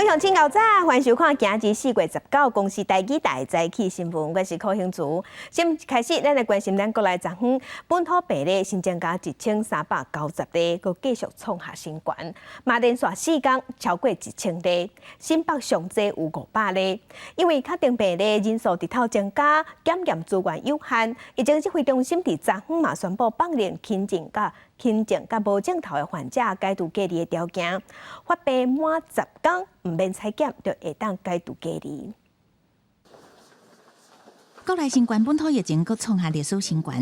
鄉親𠢕早，歡迎收看今日4月19公視台語台早起新聞，我是柯興竹。先開始，咱來關心咱國內昨昏本土病例新增加1390例，閣繼續創下新高。嘛連續4工超過1000例，新北上濟有500例。因為確診病例人數直透增加，檢驗資源有限，疫情指揮中心佇昨昏嘛宣布放寬輕症佮無症頭的患者解除隔離的條件，發病滿10工毋免採檢就會當解除隔離。國內新冠本土疫情閣創下歷史新高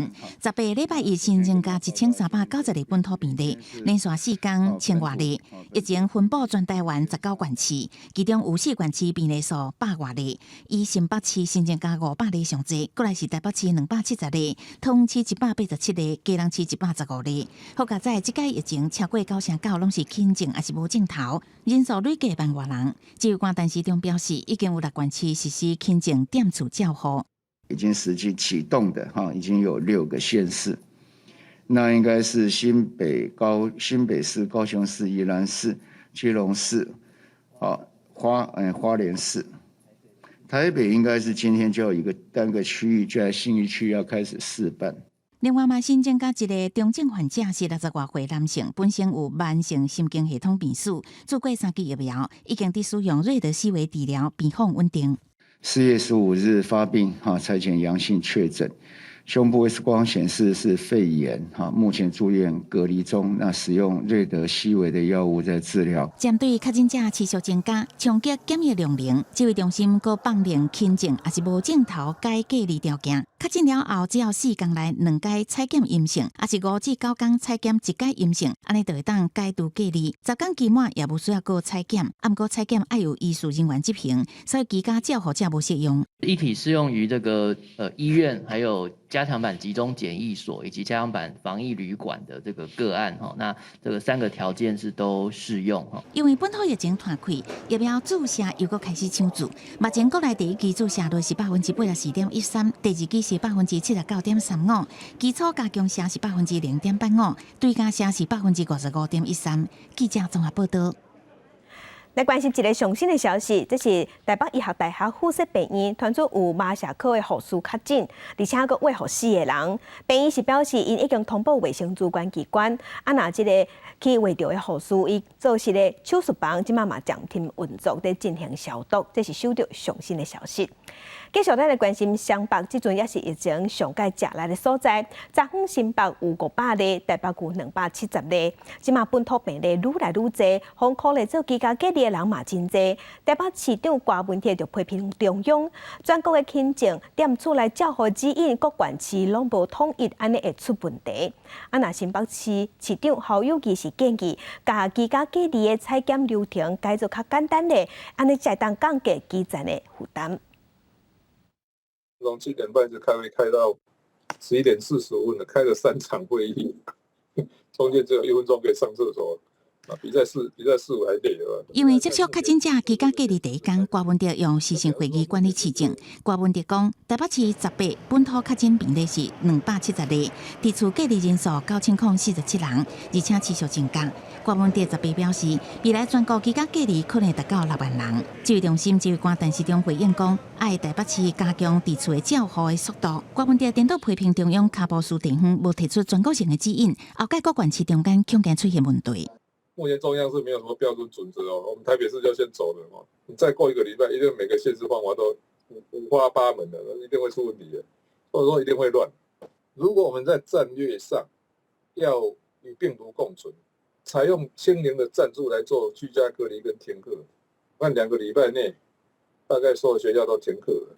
，18禮拜一新增加1390例本土病例，連續4工千外例。疫情分布全台灣19縣市，其中有4縣市病例數百外例，以新北市新增加500例上濟，過來是台北市270例，桃園市187例，基隆市115例。好佳哉，這擺疫情超過99%攏是輕症抑是無症頭，人數累計萬外人。指揮官陳時中表示，已經有六縣市實施輕症踮厝照護。已經實際啟動的哈，已經有六個縣市，那應該是新北市、高雄市、宜蘭市、基隆市，啊花蓮市，台北應該是今天就有一個單個區域，就在信義區要開始試辦。另外嘛，新增加一个重症患者是60外歲男性，本身有慢性神經系統病史，注過三劑疫苗，已經佇使用瑞德西韋治療，病況穩定。 4月15日發病，哈，採檢陽性確診，胸部 X 光顯示是肺炎，哈，目前住院隔離中，那使用瑞德西韋的藥物在治療。針對確診者持續增加，衝擊檢疫量能，指揮中心閣放寬輕症抑是無症頭解隔離條件。確診了後，只要4工內兩擺採檢陰性，抑是5至9工採檢一擺陰性，按呢就會當解除隔離。10工期滿也無需要閣採檢，毋過採檢愛有醫事人員執行，所以居家照護者無適用。一體適用於這個醫院，還有加強版集中檢疫所以及加強版防疫旅館的這個個案哈，那這個三個條件是都適用哈。因為本土疫情湠開，疫苗注射又閣開始搶注。目前國內第一劑注射率是84.13%，第二劑是79.35%，基礎加強射是0.85%，追加射是55.13%。記者綜合報道。來關心一个上新的消息，這是台北醫學大學附設病院傳出有馬賽克的護士確診，而且閣餵予四个人。病院是表示，𪜶已經通報衛生主管機關，啊，若這个去餵著的護士，伊做時的手術房，這馬嘛暫停運作，佇進行消毒。這是收到上新的消息。繼續咱來關心雙北，這陣也是疫情上蓋食力的所在。昨昏新北有500例，台北有270例。這馬本土病例愈來愈濟，予箍來做居家隔離的人嘛真濟。台北市長柯文哲就批評中央，全國的輕症踮厝內照護指引，各縣市攏無統一，按呢會出問題。啊，若新北市市長侯友宜是建議，共居家隔離的採檢流程改做較簡單的，按呢才會當降低基層的負擔。從7點半一直開會開到11點45分了，開了三場會議，中間只有1分鐘可以上廁所。比在四五還累。因為接觸確診者居家隔離第一工，柯文哲用視訊會議管理市政。柯文哲講，台北市18本土確診病例是270例，佇厝隔離人數9047人，而且持續增加。柯文哲十八表示，未來全國居家隔離可能達到6萬人。指揮中心指揮官陳時中回應講，愛台北市加強佇厝的照護的速度。柯文哲顛倒批評中央跤步輸地方無提出全國性的指引，後蓋各縣市中間恐驚出現問題。目前中央是沒有什麼標準準則哦，我們台北市就先走了嘛。你再過一個禮拜，一定每個縣市方法都五花八門的，一定會出問題的，或者說一定會亂。如果我們在戰略上要與病毒共存，採用清零的戰術來做居家隔離跟停課，那2個禮拜內，大概所有學校都停課了。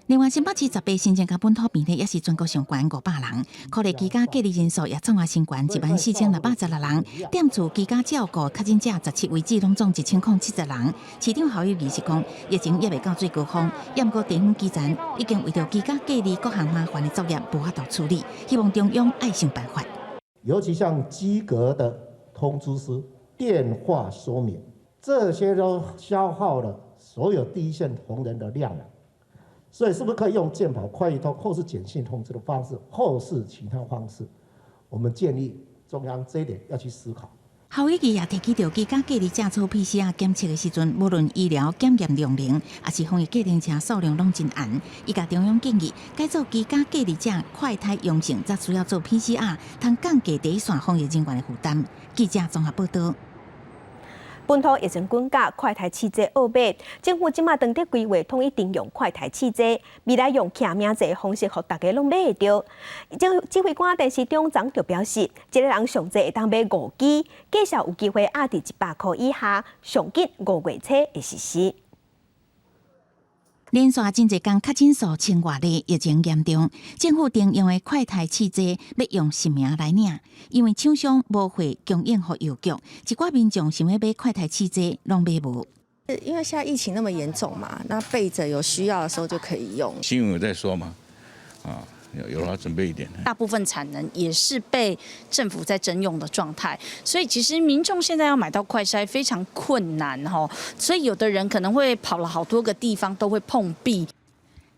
另外，新北市十八新增加本土病例也是全國上懸500人，可能居家隔離人數也創下新懸14,616人。踮厝居家照顧確診者17位至攏總1070人。市長侯友宜是講，疫情猶未到最高峰，毋過地方基層已經為著居家隔離各項麻煩的作業無法度處理，希望中央愛想辦法。尤其像居隔的通知書、電話說明，這些都消耗了所有第一線同仁的量能。所以，是不是可以用健保快易通，或是簡訊通知的方式，或是其他方式？我們建議中央這一點要去思考。侯友宜也提起著居家隔離者做 PCR 檢測的時陣，無論醫療檢驗量能，抑是防疫計程車數量攏真絚。伊共中央建議，改做居家隔離者快篩陽性，才需要做 PCR，通降低第一線防疫人員的負擔。記者綜合報道。本土疫情滾加，快篩試劑僫買，政府這馬當佇規劃統一定用快篩試劑，未來用記名制方式，予大家攏買會著。指揮官陳時中昨就表示，一個人上濟會當買五支，價數有機會壓佇100箍以下，上緊5月初會實施。連續真濟工確診數千外例，疫情嚴重，政府定用的快篩試劑欲用實名來領，因為廠商無貨供應予藥局，一寡民眾想欲買快篩試劑攏買無。因為現在疫情那麼嚴重嘛，那備著有需要的時候就可以用。新聞有在說嘛，啊，有要準備一點。大部分產能也是被政府在徵用的狀態，所以其實民眾現在要買到快篩非常困難吼，所以有的人可能會跑了好多個地方都會碰壁。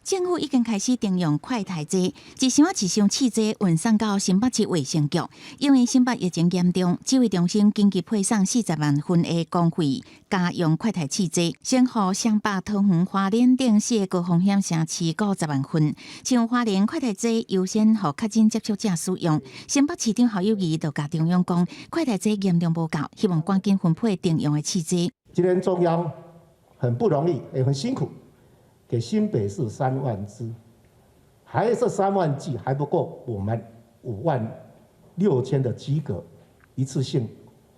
政府已經開始徵用快篩劑，一箱一箱試劑運送到新北市衛生局，因為新北疫情嚴重，指揮中心緊急配送40萬份的公費家用快篩試劑，先予雙北、桃園、花蓮等四個高風險城市各10萬份。像花蓮快篩劑優先予確診接觸者使用。新北市長侯友宜就共中央講，快篩劑嚴重無夠，希望趕緊分配徵用的試劑。今天中央很不容易，也很辛苦。給新北市3萬支，還是3萬劑還不夠，我們5萬6千的及格一次性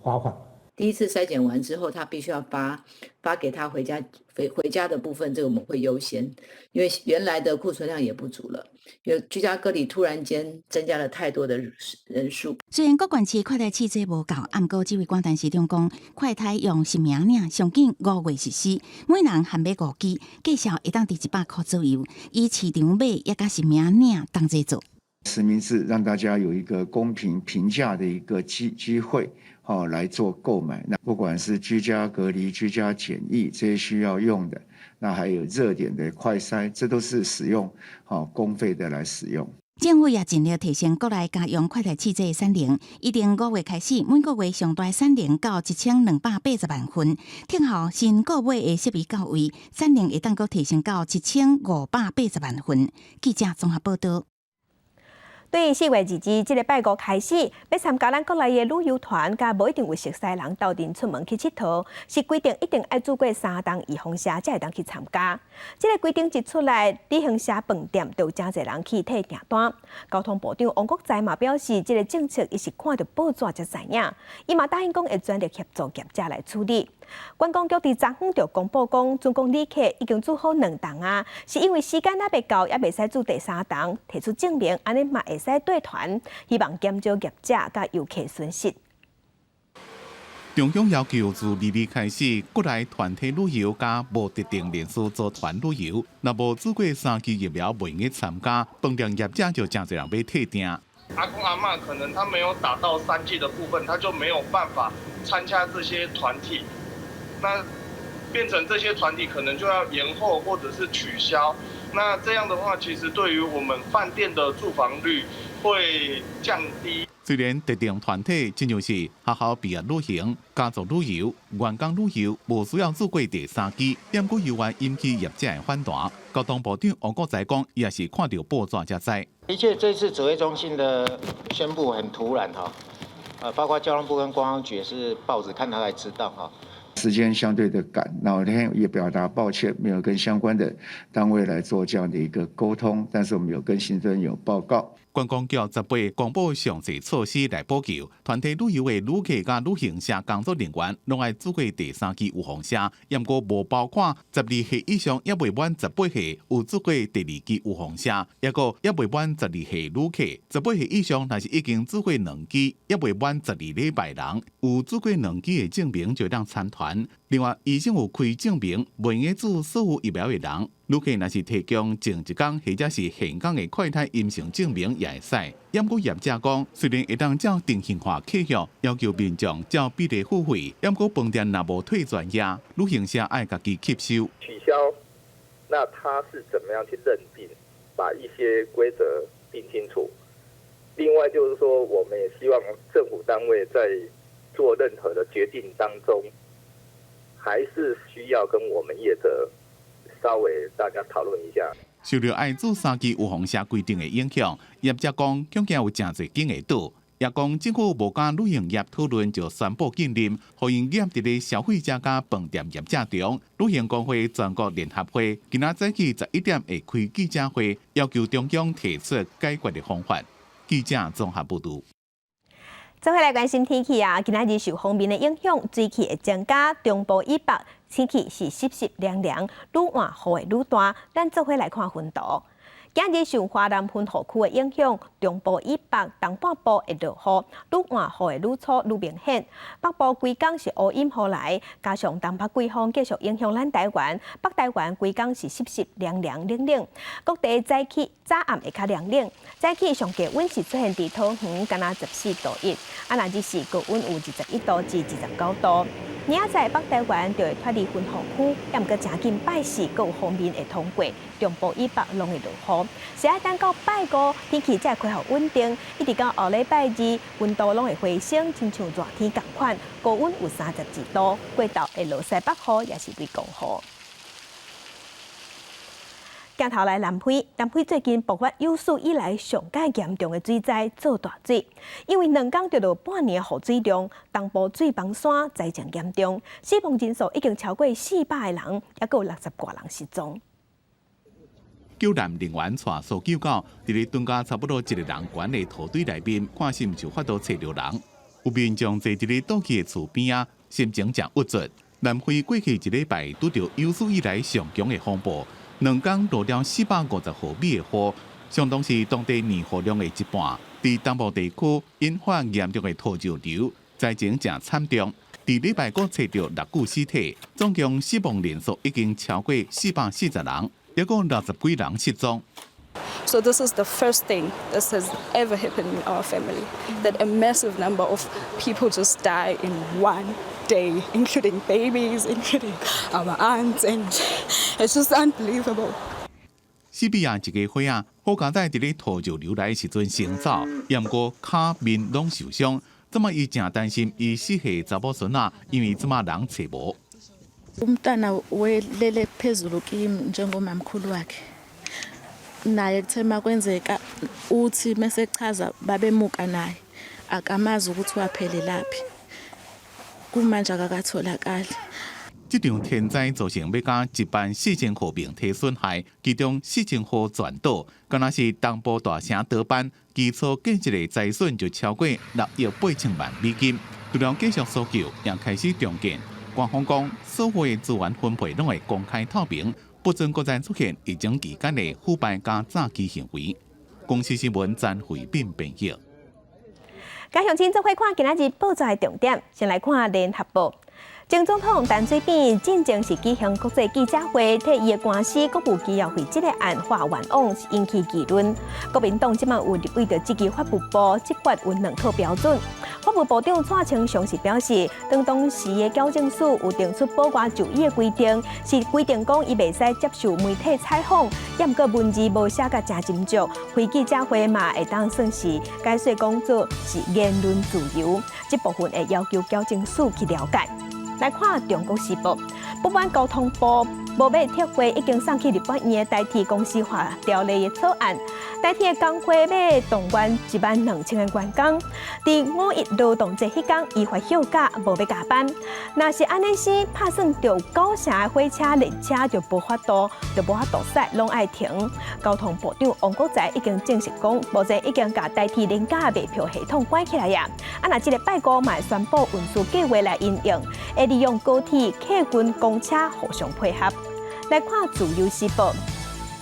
發放。第一次篩檢完之後，他必須要發給他回家回家的部分，這個我們會優先，因為原來的庫存量也不足了，因為居家隔離突然間增加了太多的人數。雖然各縣市快篩試劑無夠，毋過指揮官陳時中講，快篩用實名領，上緊5月實施，每人限買五支，價數會當佇100箍左右，以市場買抑佮實名領同齊做。實名制讓大家有一個公平評價的一個機會。好來做購買，那不管是居家隔離、居家檢疫這些需要用的，那還有熱點的快篩，這都是使用好公費的來使用。政府也盡力提升國內家用快篩試劑產能，預定5月開始，每個月上大產能到1280萬份，聽候新購買的設備到位，產能會當閣提升到1580萬份。記者綜合報道。對4月22這個拜五開始，欲參加咱國內的旅遊團，佮無一定有熟似人鬥陣出門去𨑨迌，是規定一定愛注過三針預防射才會當去參加。這個規定一出來，旅行社飯店就有誠濟人去退訂單。交通部長王國材嘛表示，這個政策伊是看著報紙才知影，伊嘛答應講會全力協助業者來處理。觀光局佇昨昏就公布講，准講旅客已經注好兩針啊，是因為時間猶未到，猶袂使注第三針，提出證明，按呢嘛會使綴團，希望減少業者佮遊客損失。中央要求自二二開始，國內團體旅遊佮無特定人士組團旅遊，若無注過三劑疫苗，袂用參加，飯店業者就誠濟人欲退訂。阿公阿嬤可能他沒有打到三劑的部分，他就沒有辦法參加這些團體，那變成這些團體可能就要延後或者是取消。那這樣的話，其實對於我們飯店的住房率會降低。雖然特定團體，親像是學校畢業旅行、家族旅遊、員工旅遊，無需要注過第三劑，毋過猶原引起業者的反彈。交通部長王國材講，伊也是看著報紙才知。的確，這次指揮中心的宣布很突然哈，包括交通部跟觀光局也是報紙看到才知道哈。時間相對的趕，那我那天也表達抱歉，沒有跟相關的單位來做這樣的一個溝通，但是我們有跟行政有報告。觀光局18公布詳細措施來補救團體旅遊的旅客佮旅行社工作人員，攏愛注過第三劑預防射，毋過無包括12歲以上猶未滿18歲有注過第二劑預防射，抑閣猶未滿12歲旅客，18歲以上若是已經注過兩劑，猶未滿12禮拜人有注過兩劑的證明就會當參團。另外，醫生有開證明，袂用注所有疫苗的人，旅客若是提供前一工或者是現工的快篩陰性證明也會使。毋過業者講，雖然會當照定型化契約要求民眾照比例付費，毋過飯店若無退全額，旅行社愛家己吸收。取消，那他是怎麼樣去認定？把一些規則定清楚。另外就是說，我們也希望政府單位在做任何的決定當中，還是需要跟我們業者稍微大家討論一下。受著愛注三劑預防射規定的影響，業者講恐驚有誠濟間會倒，也講政府無佮旅行業討論就宣布禁令，予𪜶夾佇咧消費者佮飯店業者中。旅行公會全國聯合會今仔早起11點會開記者會，要求中央提出解決的方法。記者綜合報導。做伙來關心天氣啊！今仔日受鋒面的影響，水汽會增加，中部以北天氣是濕濕涼涼，愈晚雨會愈大。咱做伙來看雲圖。今日受華南雲雨區的影響，中部以北、東半部會落雨，愈晚雨會愈粗愈明顯。北部規工是烏陰雨來，加上東北季風繼續影響咱台灣，北台灣規工是濕濕涼涼冷冷。各地早起早暗會較涼冷，早起上低溫是出現佇桃園，敢若14度1，啊若日時高溫有21度至29度。明仔載北台灣就會脫離雲雨區，抑毋過誠緊拜四閣有鋒面會通過，中部以北攏會落雨。是愛等到拜五天氣才會恢復穩定，一直到後禮拜二溫度攏會回升，親像熱天仝款，高溫有32度，過晝會落西北雨，抑是雷公雨。鏡頭來南非，南非最近爆發有史以來上蓋嚴重的水災，做大水。因為兩工就落半年雨水量，東部水崩山災情嚴重，死亡人數已經超過400個人，抑閣有60外人失蹤。救難人員帶搜救狗，佇咧蹲甲差不多一个人懸的土堆內面，看是毋是有法度揣著人。有民眾坐佇咧倒去的厝邊仔，心情誠鬱卒。南非過去一禮拜拄著有史以來上強的風暴。兩工落了450毫米的雨，相當是當地年雨量的一半。佇東部地區引發嚴重的土石流，災情誠慘重。佇禮拜閣揣著六具屍體，總共死亡人數已經超過440人，抑閣60幾人失蹤。 So this is the first thing this has ever happened in our family, that a massive number of people just die in one day, including babies, including our aunts, and it's just unbelievable. 西比亞一家伙仔，好佳哉佇咧土石流來的時陣先走，毋過跤面攏受傷。這馬伊誠擔心伊4歲查某孫仔，因為這馬人揣無。 Umntana welele phezulu kimi njengomamkhulu wakhe. Naye kuthe makwenzeka uthi mesechaza babemuka naye akamazi ukuthi waphelelaphi. Kumanje akakatholakali. 這場天災造成欲加1萬4千戶民體損害，其中4千戶全倒，敢若是東部大城德班，基礎建設的災損就超過6億8千萬美金。除了繼續搜救，也開始重建。官方講，所有的資源分配攏會公開透明，不准閣再出現疫情期間的腐敗佮詐欺行為。公視新聞詹惠敏編譯。家鄉親做伙看今仔日報紙的重點，先來看聯合報。前總統陳水扁進前是舉行國際記者會，替伊的官司國務機要費這个案化冤枉，引起議論。國民黨這馬有為著這支法務部執法有兩套標準。法務部長蔡清祥是表示，當時的矯正署有定出保外就醫的規定，是規定講伊袂使接受媒體採訪，抑毋過文字無寫甲誠斟酌，開記者會嘛會當算是解說講做是言論自由，這部分會要求矯正署去了解。來看《中國時報》，不滿交通部無欲撤回已經送去立法院的台鐵公司化條例的草案，台鐵的工會欲動員1萬2千个員工，佇五一勞動節彼工依法休假，無欲加班。若是按呢生，拍算著9成的火車、列車就無法度，就無法度駛，攏愛停。交通部長王國材已經證實講，目前已經共台鐵廉價賣票系統關起來矣。啊，若這个拜五嘛會宣布運輸計劃來因應，會利用高鐵、客運、公車互相配合。來看《自由時報》，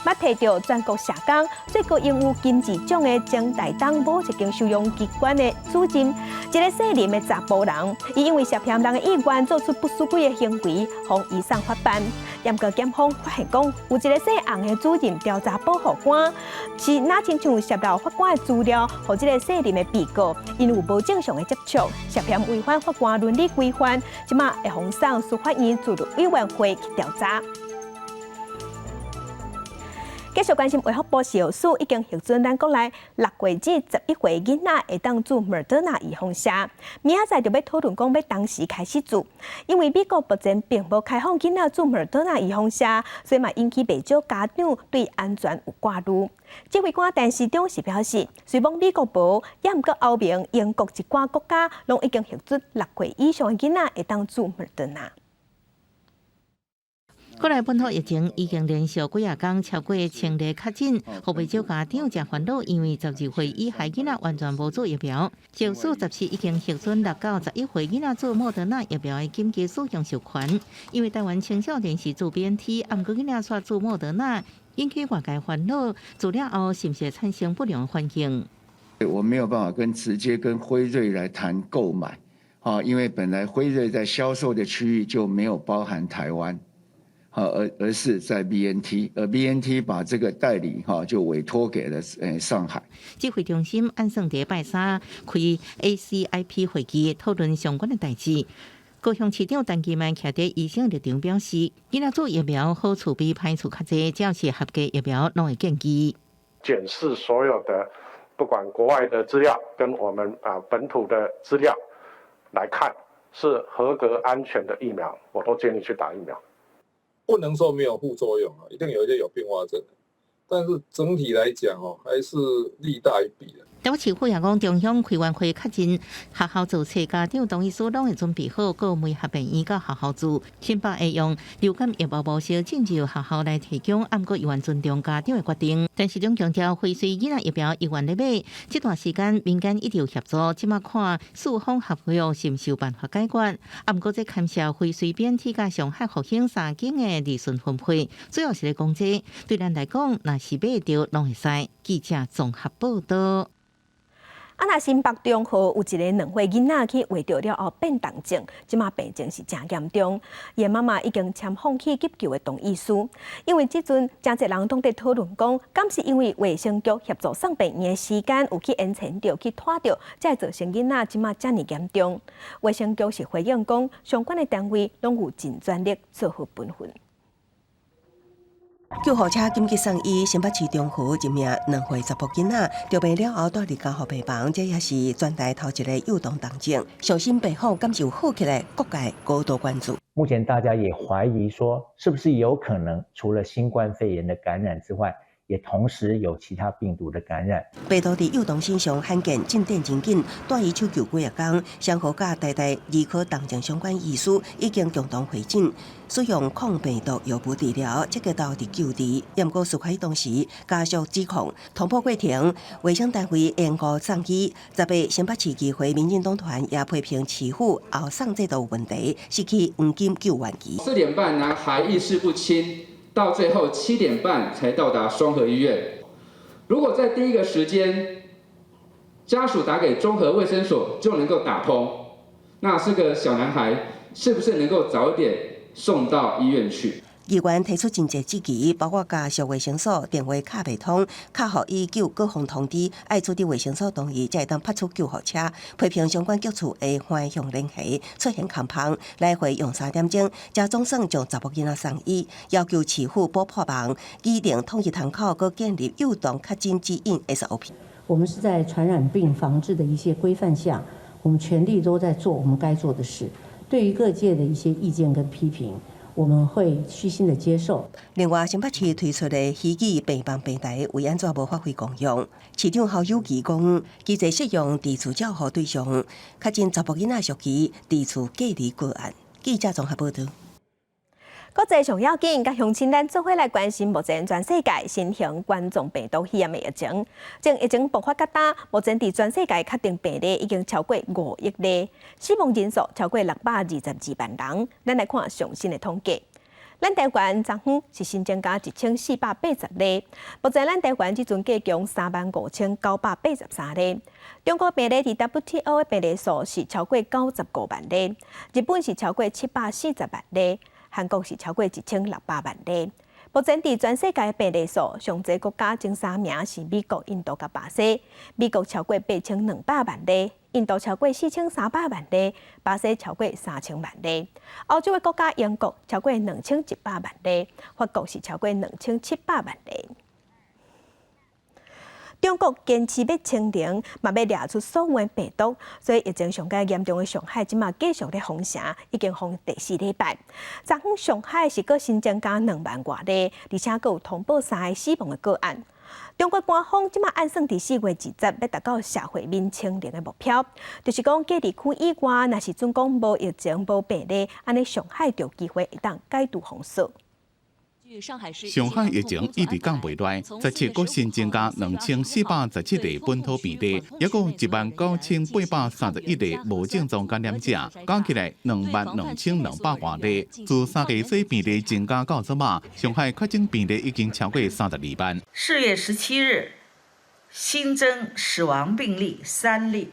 捌提著全國社工最高榮譽金字獎的前台東某一間收容機關的主任，一个姓林的查埔人，伊因為涉嫌人的意願做出不守規的行為，予移送法辦。毋過檢方發現講，有一个姓洪的主任調查保護官，是若親像泄露法官的資料，予這个姓林的被告，𪜶有無正常的接觸，涉嫌違反法官倫理規範，這馬會予送司法院自律委員會去調查。繼續關心衛福部食藥署已經核准咱國內6歲至11歲囡仔會當注莫德納預防射，明仔載就欲討論講欲當時開始注，因為美國目前並無開放囡仔注莫德納預防射，所以嘛引起袂少家長對安全有掛慮。指揮官陳時中是表示，雖罔美國無，也毋過歐盟、英國一寡國家攏已經核准六歲以上的囡仔會當注莫德納。國內本土疫情已經連續幾仔工超過千例確診，予袂少家長誠煩惱，因為12歲以下囡仔完全無注疫苗。食藥署17已經核准6到11歲囡仔注莫德納疫苗的緊急使用授權，因為台灣青少年是注 BNT，毋過囡仔煞注莫德納，引起外界煩惱，注了後是毋是會產生不良反應？我沒有辦法跟直接跟輝瑞來談購買，啊，因為本來輝瑞在銷售的區域就沒有包含台灣。而是在 BNT，而 BNT 把這個代理哈就委託給了上海。指揮中心按算佇拜三開 ACIP 會議討論相關的代誌。高雄市長陳其邁徛佇醫生立場表示，囡仔注疫苗好處比歹處較濟，只要是合格疫苗，攏會建議。檢視所有的不管國外的資料跟我們啊本土的資料來看，是合格安全的疫苗，我都建議去打疫苗。不能說沒有副作用啊，一定有一些有併發症，但是整體來講哦，還是利大於弊的。台北市府也講，中央開完會確認學校注冊家長同意書攏會準備好，閣媒合病院佮學校注。新北會用流感疫苗模式進入學校來提供，毋過猶原尊重家長的決定。陳時中強調，輝瑞囡仔疫苗猶原咧買，這段時間民間一直有協助，這馬看四方合約是毋是有辦法解決。毋過這牽涉輝瑞 BNT 佮上海復興三間的利潤分配，主要是咧講這對咱來講，若是買著攏會使。記者綜合報道。啊，若新北中和有一個2歲囡仔去畫著了後變重症，這馬病情是誠嚴重，伊的媽媽已經簽放棄急救的同意書。因為這陣誠濟人攏佇討論講，敢是因為衛生局協助送病院的時間有去延遲著、去拖著，才會造成囡仔這馬遮爾嚴重。衛生局是回應講，相關的單位攏有盡全力做好本分。救護車緊急送醫，新北市中和一名2歲查埔囡仔，著病了後蹛佇加護病房，這也是全台頭一个幼童重症。上新病況敢是有好起來，各界高度關注。目前大家也懷疑說，是不是有可能除了新冠肺炎的感染之外，也同時有其他病毒的感染。病毒佇幼童身上罕見進展真緊，帶伊搶救幾仔工，雙和佮台大兒科重症相關醫師已經共同會診，使用抗病毒藥物治療，積極投入救治。毋過事發當時，家屬指控通報過程，衛生單位延誤送醫。18新北市議會民進黨團也批評市府後送制度有問題，失去黃金救援期。4點半男孩意識不清。到最後7點半才到達雙和醫院。如果在第一個時間，家屬打給中和衛生所就能夠打通，那這個小男孩是不是能夠早一點送到醫院去？議員提出真濟質疑，包括家屬衛生所電話敲袂通，敲予醫救各方通知，愛取得衛生所同意，才會當派出救護車。批評相關局處的橫向聯繫出現空縫，來回用3點鐘，才總算將查埔囡仔送醫，要求市府補破網，擬定統一窗口，閣建立幼童確診指引 SOP。我們是在傳染病防治的一些規範下，我們全力都在做我們該做的事。對於各界的一些意見跟批評，我們會虛心的接受。另外，新北市推出的虛擬病房平台，為按怎無發揮功用？市長侯友宜講，機制適用佇厝照護對象，確診查埔囡仔屬於佇厝隔離個案。記者綜合報道。國際上要緊，佮鄉親咱做伙來關心目前全世界新型冠狀病毒肺炎的疫情。從疫情爆發到今，目前佇全世界確定病例已經超過5億例，死亡人數超過622萬人。咱來看上新的統計。咱台灣昨昏是新增加1480例，目前咱台灣這陣計共35,983例。中國病例佇 WTO 的病例數是超過95萬例，日本是超過740萬例。韓國是超過1600萬例。目前佇全世界病例數上濟國家前三名是美國、印度佮巴西。美國超過8200萬例，印度超過4300萬例，巴西超過3000萬例。歐洲的國家英國超過2100萬例，法國是超過2700萬例。中國堅持欲清零，嘛欲掠出所有病毒，所以疫情上蓋嚴重的上海，這馬繼續咧封城，已經封第四禮拜。昨昏上海是閣新增加2萬外例，而且閣有通報三个死亡的個案。中國官方這馬按算佇4月20欲達到社會面清零的目標，就是講隔離區以外，若是準講無疫情、無病例，按呢上海就有機會會當解除封鎖。上海疫情一直降袂落，17閣新增加2417例本土病例，抑閣有1万9831个無症狀感染者，加起來2萬2200外例。自3月底病例增加到這馬，上海確診病例已經超過32萬。 4月17日新增死亡病例三例，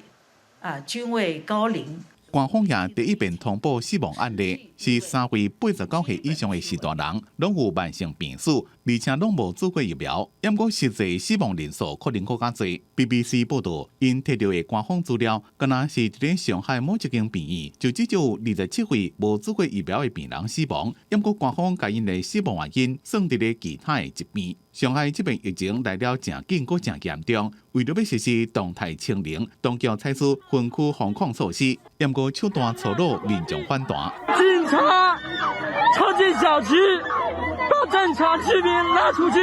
啊，均為高齡。官方也第一遍通報死亡案例，是三位89歲以上的序大人，攏有慢性病史，而且攏無注過疫苗。毋過實際死亡人數可能閣較濟。BBC 報導，𪜶提著的官方資料，敢若是佇咧上海某一間病院，就至少有27位無注過疫苗的病人死亡。毋過官方共𪜶的死亡原因算佇咧其他的疾病。上海這邊疫情來了誠緊，閣誠嚴重，為著欲實施動態清零，當局採取分區封控措施，毋過手段粗魯，民眾反彈。警察衝進小區，把正常居民拉出去。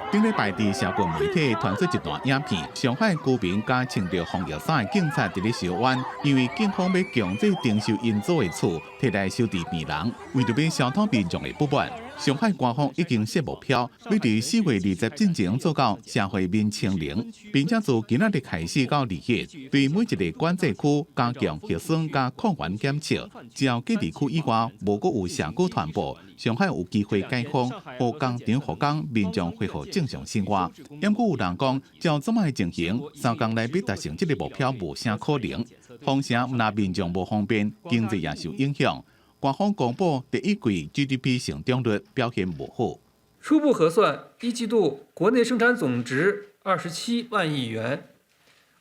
頂禮拜佇社群媒體傳出一段影片，上海居民共穿著防疫衫的警察佇咧相冤，因為警方欲強制徵收𪜶租的厝，提來收治病人，為著欲消除民眾的不滿。上海官方已經設目標，欲佇4月20進前做到社會面清零，並且自今仔日開始到2月，對每一個管制區加強核酸佮抗原檢測，只要隔離區以外無閣有社區傳播，上海有機會解封，予工廠復工，民眾恢復正常生活。毋過有人講，照這馬的情形，3工內欲達成這个目標無啥可能。封城毋但民眾無方便，經濟也受影響。官方公布第一季 GDP 成長率表現無好。初步核算，一季度國內生產總值27萬億元，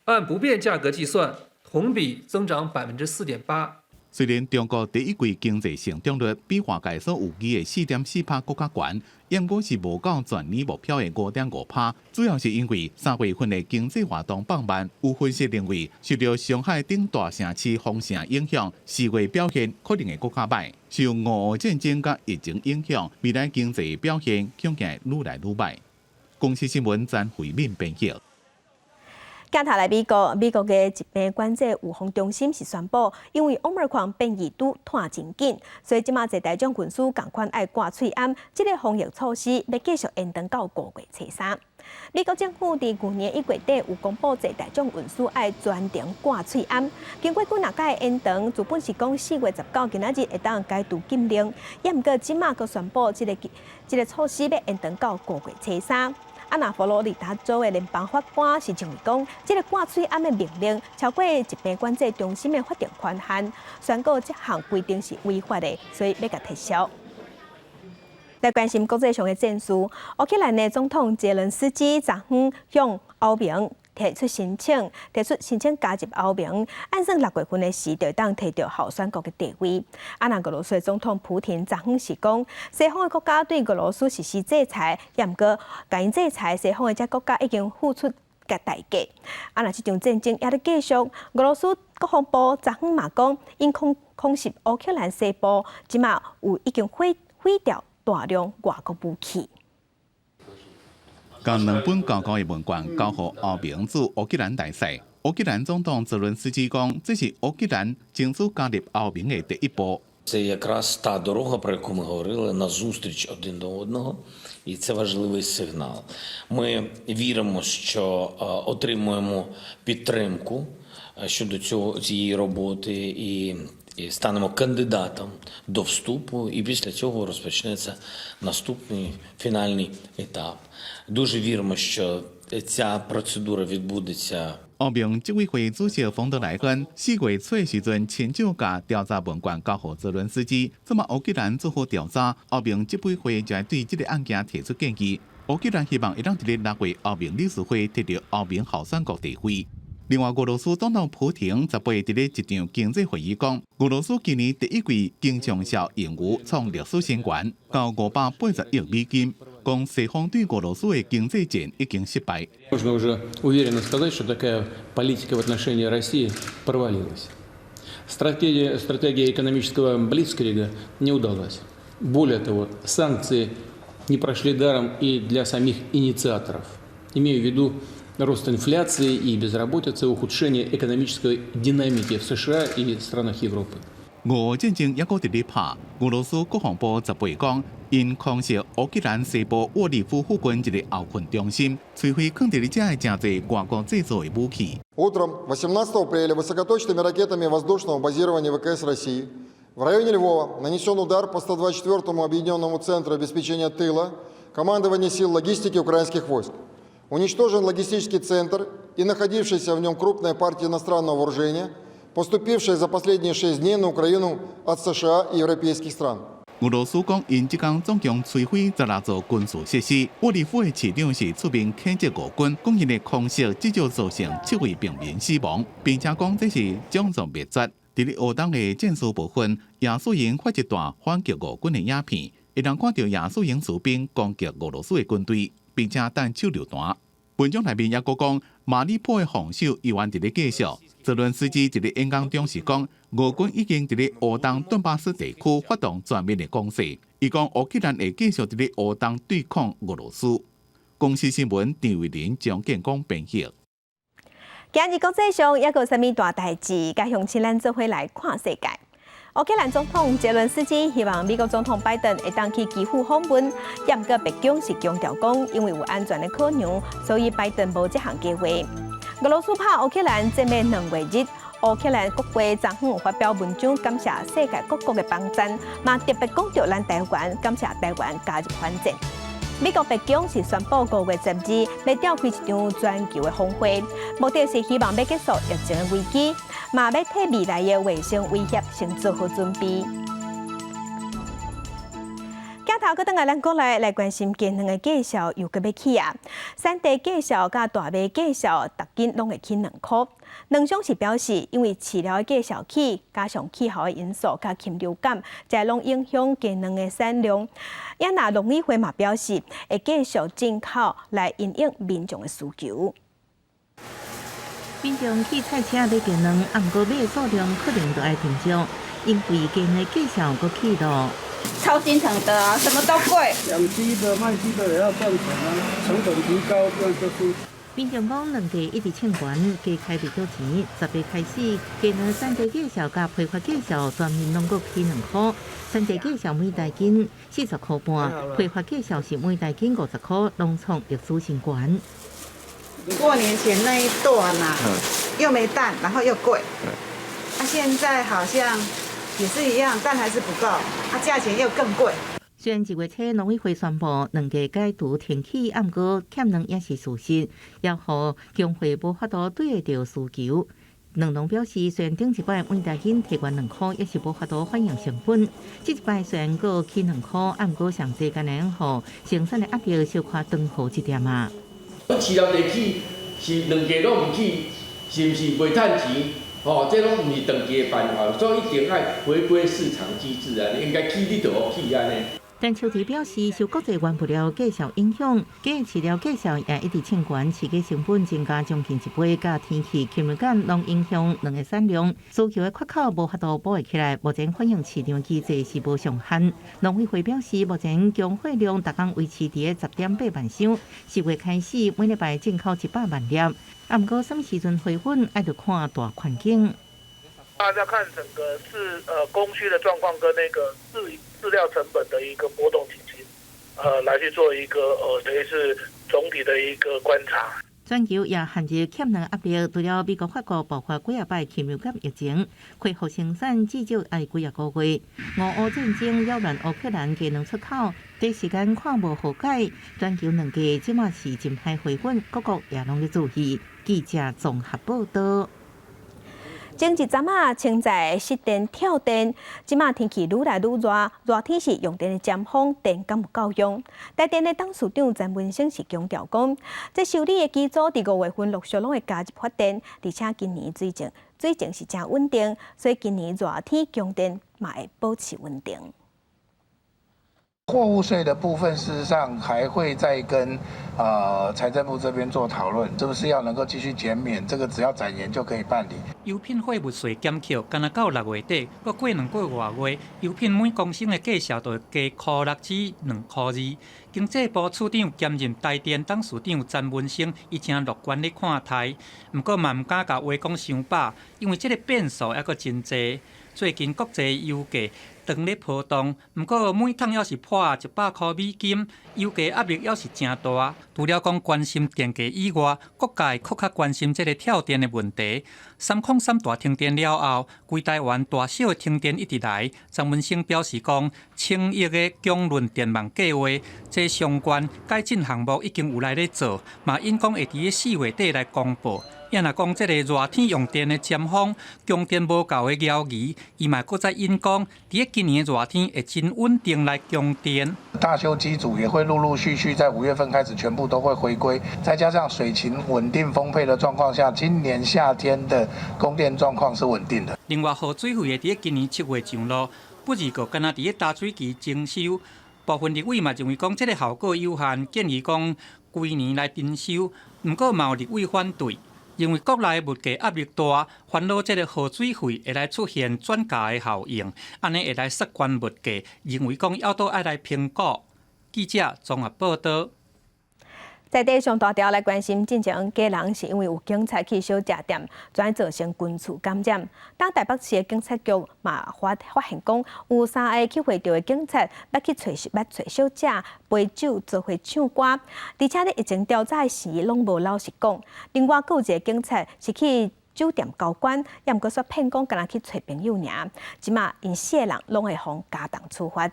按不變價格計算，同比增長4.8%。雖然中國第一季經濟成長率比外界所預期的4.4%閣較懸，毋過是無到全年目標的5.5%，主要是因為3月份的經濟活動放慢。有分析認為，受著上海等大城市封城影響，4月表現可能會閣較䆀。受俄烏戰爭佮疫情影響，未來經濟表現恐驚愈來愈䆀。公視新聞詹慧敏編譯。鏡頭來美國，美國的疾病管制預防中心是宣布，因為 Omicron 變異株湠真緊，所以這馬濟大眾運輸仝款愛掛喙罨，這个防疫措施欲繼續延長到5月初3。美國政府佇舊年1月底有公布，濟大眾運輸愛全程掛喙罨。經過幾若擺延長，原本是講4月19今仔日會當解除禁令，也毋過這馬閣宣布，這个措施欲延長到5月初3。啊，若佛羅里達州的聯邦法官是認為講，這个掛喙罨的命令超過疾病管制中心的法定權限，宣告這項規定是違法的，所以欲共撤銷。來關心國際上的戰事，烏克蘭的總統澤倫斯基昨昏向歐盟提出申請加入歐盟，按算6月份的時就會當提著候選國的地位。啊，若俄羅斯總統普廷昨昏是講，西方的國家對俄羅斯實施制裁，也毋過共𪜶制裁，西方的這國家已經付出個代價。啊，若這場戰爭猶咧繼續，俄羅斯國防部昨昏嘛講，𪜶空襲烏克蘭西部，這馬有已經毀掉大量外國武器。共兩本交交的文件交予歐盟駐烏克蘭大使。烏克蘭總統澤倫斯基講，這是烏克蘭爭取加入歐盟的第一步。 Це якраз та дорога, про яку ми говорили, на зустріч один до одного, і це важливий сигнал. Ми віримо, що отримуємо підтримку щодо цієї роботи і станемо кандидатом до вступу. І після цього розпочнеться наступний фінальний етап. Дуже віримо, що ця процедура відбудеться. 歐盟執委會主席馮德萊恩4月初的時陣，親手共調查文件交予澤倫斯基。這馬烏克蘭做好調查，歐盟執委會就會對這个案件提出建議。烏克蘭希望會當佇咧6月歐盟理事會提著歐盟候選國地位。另外，俄羅斯總統普廷18佇咧一場經濟會議講，俄羅斯今年第一季經常銷盈餘創歷史新高，到580億美金。講西方對俄羅斯的經濟戰已經失敗。 Можно уже уверенно сказать, что такая политика в отношении России провалилась. Стратегия экономического блицкрига не удалась. Более того, санкции не прошли даром и для самих инициаторов. Имею в виду рост инфляции и безработицы, ухудшение экономической динамики в США и странах Европы. 俄烏戰爭猶閣佇咧拍，俄羅斯國防部十八講，𪜶空襲烏克蘭西部沃利夫附近一个後勤中心，摧毀囥佇咧遮的誠濟外國製造的武器。 Утром 18 апреля высокоточными ракетами воздушного базирования ВКС России в районе Львова нанесен удар по 124-му объединенному центру обеспечения тыла командования сил логистики украинских войск. Уничтожен логистический центр и находившаяся в нем крупная партия иностранного вооружения, поступившая за последние 6 дней на Украину от США и европейских стран. 俄羅斯講，𪜶這工總共摧毀16座軍事設施。沃利夫的市長是出面譴責俄軍，講𪜶的空襲至少造成七位平民死亡，並且講這是種族滅絕。佇咧烏東的戰事部分，亞速營發一段反擊俄軍的影片，會當看著亞速營士兵攻擊俄羅斯的軍隊，並且擲手榴彈。文章內面猶閣講，馬里波的防守猶原佇咧繼續。澤倫斯基佇咧演講中是講，俄軍已經佇咧烏東頓巴斯地區發動全面的攻勢。伊講烏克蘭會繼續佇咧烏東對抗俄羅斯。公視新聞張慧玲、張建光編譯。今日國際上猶閣有啥物大代誌，佮鄉親咱做伙來看世界。烏克蘭總統澤倫斯基希望美國總統拜登會當去基輔訪問，毋過白宮是強調講，因為有安全的考量，所以拜登無這項計劃。俄羅斯拍烏克蘭戰欲2月日，烏克蘭國會昨昏發表文章，感謝世界各國的幫贊，嘛特別講著咱台灣，感謝台灣加入反戰。美國白宮是宣布5月12欲召開一場全球的峰會，目的是希望欲結束疫情的危機，嘛欲替未來的衛生威脅先做好準備。鏡頭閣轉來咱國內來關心雞卵的價數又閣欲起啊！產地價數佮大麥價數，逐斤攏會起2箍。農商是表示，因為飼料的價數起，加上氣候的因素佮禽流感，這攏影響雞卵的產量。也若農委會嘛表示，會繼續進口來因應民眾的需求。民眾去菜市仔買雞卵，啊，毋過買的數量可能就愛斟酌，因為雞卵的價數閣起囉。超心疼的啊，什麼都貴。養雞的、賣雞的也要賺錢啊，成本提高，這樣就是。民眾講，卵價一直衝懸，加開袂少錢。10月開始，雞卵產地價數佮批發價數全面攏閣起2箍。產地價數每大斤40箍半，批發價數是每大斤50箍，攏創歷史新高。過年前那一段啊，又沒蛋，然後又貴。啊，現在好像也是一樣，蛋還是不夠，啊，價錢又更貴。雖然1月初農委會宣布卵價解除停起，毋過欠卵也是事實，也予供貨無法度對得著需求。卵農表示，雖然頂一擺每大斤提懸2箍，也是無法度反映成本。這一擺雖然閣起2箍，毋過上濟敢若予生產的壓力小可轉予這點仔。飼料地起是卵價攏毋起，是毋是袂趁錢？吼，這攏毋是長期的辦法，所以一定愛回歸市場機制啊！應該起你就予起按呢。但邱提表示，受國際原物料價數影響，雞飼料價數也一直衝懸，飼雞成本增加將近一倍，佮天氣、禽流感攏影響卵的產量，需求的缺口無法度補會起來。目前反映市場機制是無上限。農委會表示，目前供貨量逐工維持佇咧10.8萬箱，10月開始每禮拜進口100萬粒。啊，毋過啥物時陣回穩，愛著看大環境。大家看整個供需的狀況跟那個飼料成本的一個波動情形，來去做一個等於是總體的一個觀察。全球也陷入欠卵壓力，除了美國、法國爆發幾仔擺禽流感疫情，恢復生產至少愛幾仔個月。俄烏戰爭擾亂烏克蘭雞卵出口，短時間看無和解，全球卵價這馬是真歹回穩，各國也攏咧注意。記者綜合報道。前一陣仔，清在失電跳電，這馬天氣愈來愈熱，熱天時用電的尖峰，電敢有夠用？台電的董事長陳文生是強調講，這修理的機組佇5月份陸續攏會加入發電，而且今年水情是誠穩定，所以今年熱天供電嘛會保持穩定。貨物稅的部分，事實上還會再跟財政部這邊做討論，是不是要能夠繼續減免？這個只要展延就可以辦理。油品貨物稅減扣，干焦到6月底，閣過2個外月，油品每公升的價數就會加箍6至2箍2。經濟部次長兼任台電董事長詹文生，伊誠樂觀咧看待，毋過嘛毋敢共話講傷飽，因為這个變數猶閣真濟。最近國際油價當咧波動，毋過每桶猶是破100箍美金，油價壓力猶是誠大。除了講關心電價以外，各界閣較關心這个跳電的問題。303大停電了後，規台灣大小的停電一直來。張文生表示講，千億的強潤電網計畫，這相關改進項目已經有來咧做，嘛應講會佇咧4月底來公布。也若講這个熱天用電的尖峰，供電無夠的謠言，伊嘛閣再引講，佇咧今年的熱天會真穩定來供電。大修機組也會陸陸續續在5月份開始全部都會回歸，再加上水情穩定豐沛的狀況下，今年夏天的供電狀況是穩定的。另外，雨水費會佇咧今年7月上路，不二閣干焦佇咧淡水期徵收，部分立委嘛認為講這个效果有限，建議講規年來徵收，毋過嘛有立委反對。認為國內物價壓力大，煩惱這个雨水費會來出現轉嫁的效應，按呢會來殺懸物價，認為講猶閣愛來評估。記者綜合報道。在地上大條來關心，進前家人是因為有警察去小食店，轉造成群聚感染。當台北市的警察局嘛發現講，有三个去會著的警察，捌去揣捌揣小姐陪酒做伙唱歌，而且咧疫情調查時攏無老實講。另外，閣有一个警察是去酒店交關，也毋過煞騙講，干焦去揣朋友爾。這馬𪜶四个人攏會予加重處罰。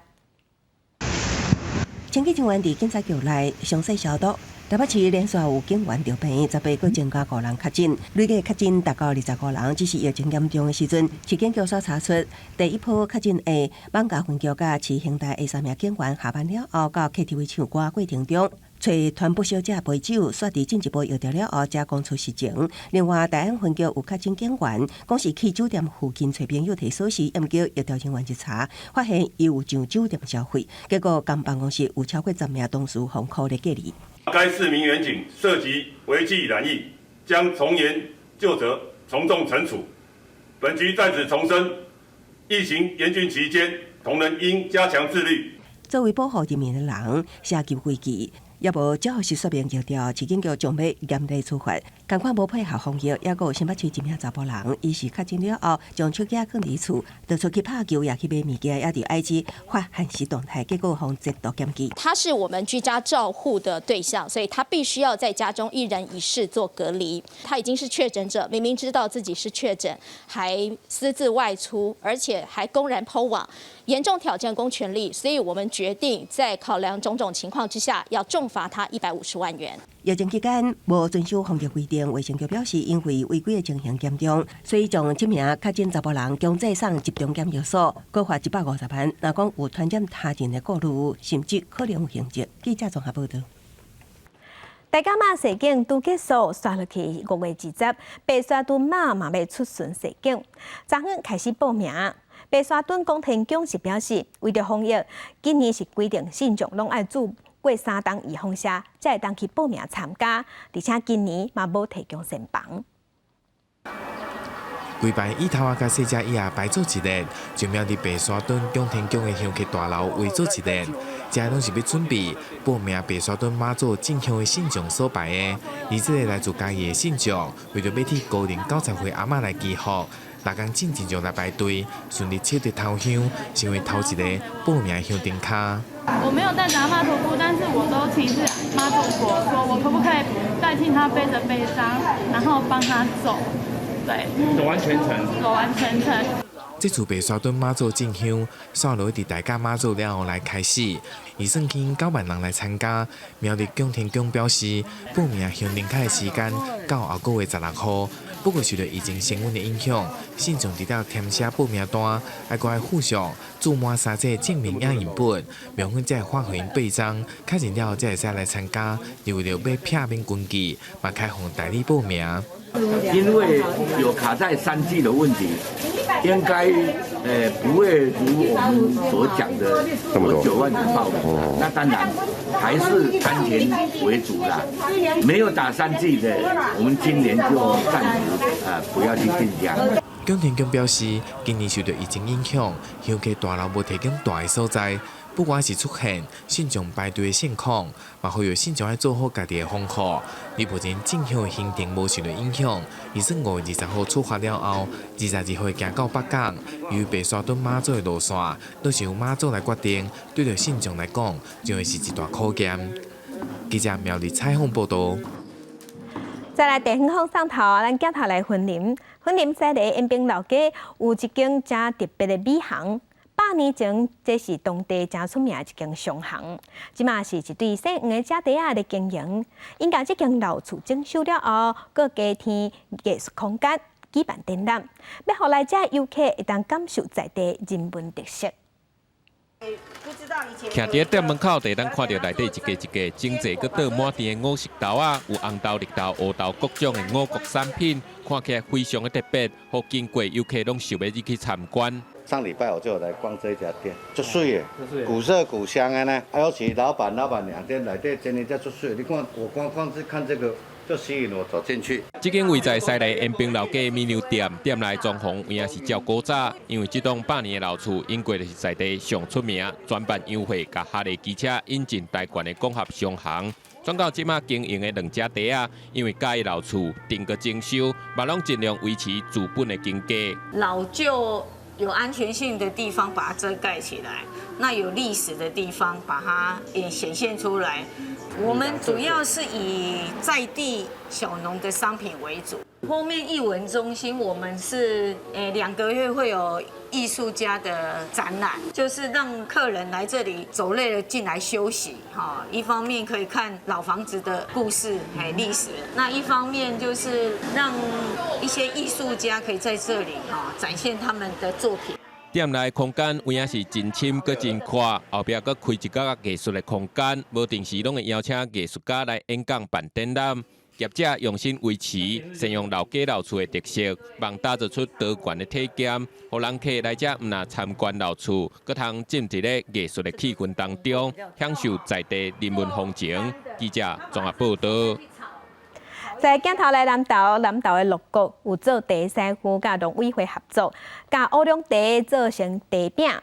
清潔人員佇警察局內詳細消毒。台北市連續有警員著病，18閣增加五人確診，累計確診達到25人。只是疫情嚴重的時陣，市警局所查出第一波確診的艋舺分局佮市興大的三名警員下班了後，到 KTV 唱歌過程中，揣團部小姐陪酒，煞佇進一步藥調了後，才講出實情。另外，大安分局有確診警員，講是去酒店附近揣朋友提鎖匙，毋過疫調人員一查，發現伊有上酒店消費，結果仝辦公室有超過10名同事予箍咧隔離。該四名員警涉及違紀染疫，將從嚴究責，從重懲處。本局在此重申，疫情嚴峻期間，同仁應加強自律。作為保護人民的人，寫入規矩，也無照實說明疫調，市警局將欲嚴厲處罰。仝款無配合防疫，抑閣有新北市一名查埔人，伊是確診了後，將手機囥佇厝，就出去拍球，也去買物件，也佇 IG 發限時動態，結果予截圖檢舉。他是我們居家照護的對象，所以他必須要在家中一人一室做隔離。他已經是確診者，明明知道自己是確診，還私自外出，而且還公然 PO 網，嚴重挑戰公權力。所以我們決定在考量種種情況之下，要重罰他150萬元。疫情期間無遵守防疫規定，衛生局表示，因為違規的情形嚴重，所以將這名確診查埔人強制送集中檢疫所，閣罰150萬。若講有傳染他人的顧慮，甚至可能有刑責。記者綜合報道。大甲媽祭典拄結束，煞落去5月20，白沙屯媽嘛欲出巡祭典，昨昏開始報名。白沙屯拱天宮是表示，為著防疫，今年是規定信眾攏愛注過三針預防射，才會當去報名參加。而且今年嘛無提供仙房。規排椅頭仔佮細隻椅仔排做一列，就廟佇白沙屯拱天宮的香客大樓圍做一列，這攏是欲準備報名白沙屯媽祖進香的信眾所排的。而這个來自嘉義的信眾，為著欲替高齡90歲阿嬤來祈福，逐工進前就來排隊，順利搶著頭香，成為頭一个報名香燈跤。我沒有帶著阿嬤徒步，但是我都請示媽祖婆，說我可不可以代替她背著悲傷，然後幫她走。對，走完全程，走完全程。這次白沙屯媽祖進香，煞落佇大甲媽祖了後來開始，預算吸引9萬人來參加。苗栗拱天宮表示，報名香燈跤的時間到後個月16號，不過受著疫情升溫的影響，信眾除了填寫報名單，還閣愛附上注滿三劑證明影印本，描粉才會發予𪜶八張，確認了後才會使來參加。為著欲避免群聚，嘛開放代理報名。因為有卡在三劑的問題，應該不會如我們所講的有9萬人報名。那當然還是安全為主啦。沒有打三劑的，我們今年就暫時不要去進香。蔣天宮表示，今年受著疫情影響，香客大樓無提供蹛的所在，不管是出現信眾排隊的盛況，嘛呼籲信眾愛做好家己的防護。而目前進香的行程無受著影響，預算5月23號出發了後，22號會行到北港，由於白沙屯媽祖的路線都是由媽祖來決定，對著信眾來講，將會是一大考驗。記者苗栗採訪報導。再來地方放送頭，咱鏡頭來雲林，雲林西螺延平老街有一間誠特別的米行。百年前，這是當地誠出名的一間商行。這馬是一對姓黃的姐弟仔咧經營。𪜶共這間老厝整修了後，閣加添藝術空間，舉辦展覽，欲予來遮遊客會當感受在地人文特色。徛佇店門口，就會當看著內底一格一格整齊閣倒滿甜的五色豆仔，有紅豆、綠豆、烏豆各種的五穀產品，看起來非常的特別，予經過遊客攏想欲入去參觀。上禮拜我就有來逛這家店，足媠的，古色古香的呢。啊，尤其老闆、老闆娘店內底真的遮足媠，你看我光光是看這個就吸引我走進去。這間位在西螺延平老街米娘店，店內裝潢有影是照古早，因為這棟百年的老厝，應過就是在地上出名，專辦香會、共哈利機車引進台灣的廣合商行。轉到這馬經營的兩姐弟仔，因為佮意老厝，定個整修，嘛攏盡量維持治本的經濟。老舊有安全性的地方把它遮蓋起來，那有歷史的地方把它也顯現出來。我們主要是以在地小農的商品為主。後面藝文中心，我們是2個月會有藝術家的展覽，就是讓客人來這裡走累了進來休息，哈，一方面可以看老房子的故事還歷史，那一方面就是讓一些藝術家可以在這裡哈展現他們的作品。店內空間有影是真深閣真闊，後壁閣開一個藝術的空間，無定時攏會邀請藝術家來演講辦展覽。業者用心維持，善用老街老厝的特色，望打造出多元的體驗，予人客來遮毋但參觀老厝，閣通浸佇咧藝術的氣氛當中，享受在地人文風情。記者綜合報導。在鏡頭來南投，南投的六股有做茶師傅佮農委會合作，共烏龍茶做成茶餅。